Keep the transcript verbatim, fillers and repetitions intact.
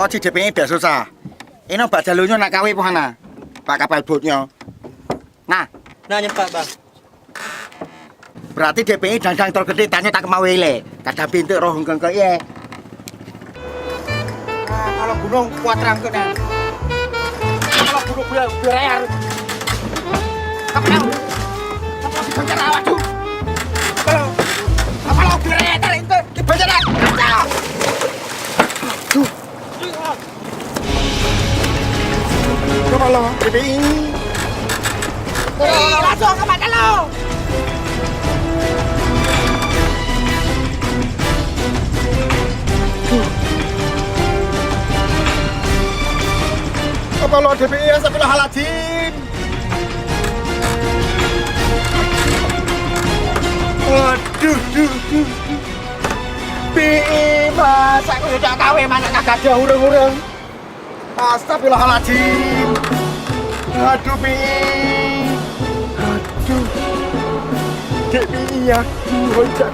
Cit D P I dak susah. Inoe bak jalur nyoe nak kawé peue hana? Bak kapal bot nyoe. Nah. Nah, nyoe pat, Bang. Berarti D P I dang-dang trok keudéh tanyoe takeumawé lé. Kadang pinteuk roh engkeue-engkeue, yé. Ah, kalau gunong kuat terang keunan. Kalau gunong beu-, beurayar. Kapal. Kapal di penjara, waduh. Kalau, kalau beurayar tarik engkeue di penjara. Kacau. Duh. Kepala P P I. Langsung ke Mak Dalo. Kepala P P I, astagfirullahaladzim. Aduh, duh, duh, duh. Pi, masa kujak kawé mangat ka gadôh ureueng-ureueng. Astagfirullahaladzim. Aduh, Pi. Aduh. Dek Pi, aku hojak.